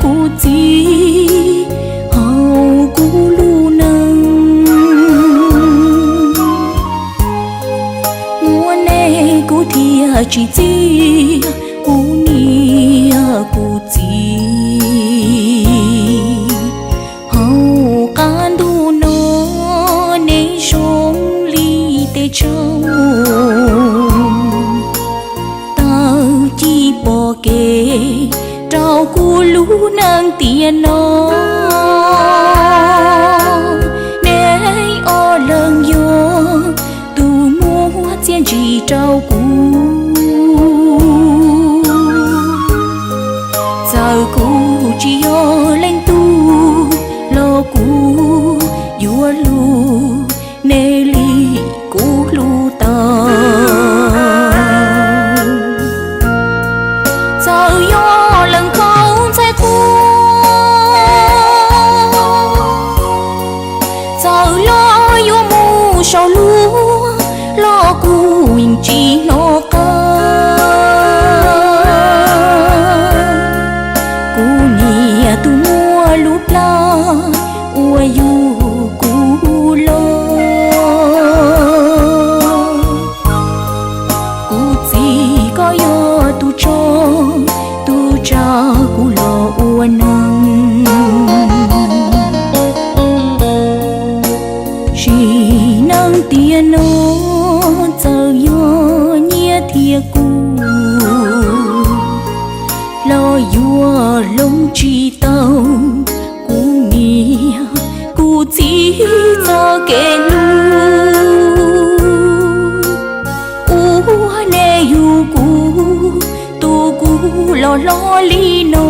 Kuv txiv, hauv kuv lub neej, muaj nej kuv thiaj tsis txiav kuv niam kuv txiv. Hauv qab ntuj no nej zoo li tej tsaug, tawg ci pom kev rau kuv lub neej tiam no. Neb ob leeg yog tus muab txiaj ntsim rau kuv. Txawm kuv tsis yog leej twg los kuv yuav hlub nej li kuv hlub tau. Txawm yog leej kaum ntxhais qhua, txawm los yuav mus saum luag los kuv yeej tsis hnov qab. Kuv niam tus muaj lub plab uas yug kuv los, kuv txiv koj yog tus tso, tus tsa kuv los ua neeg. Sim neej tiam no txawm yog nyiaj thiab kub los yuav hloov tsis tau kuv niam kuv txiv txoj kev hlub. Ua nej yug kuv, tu kuv los hlob li no.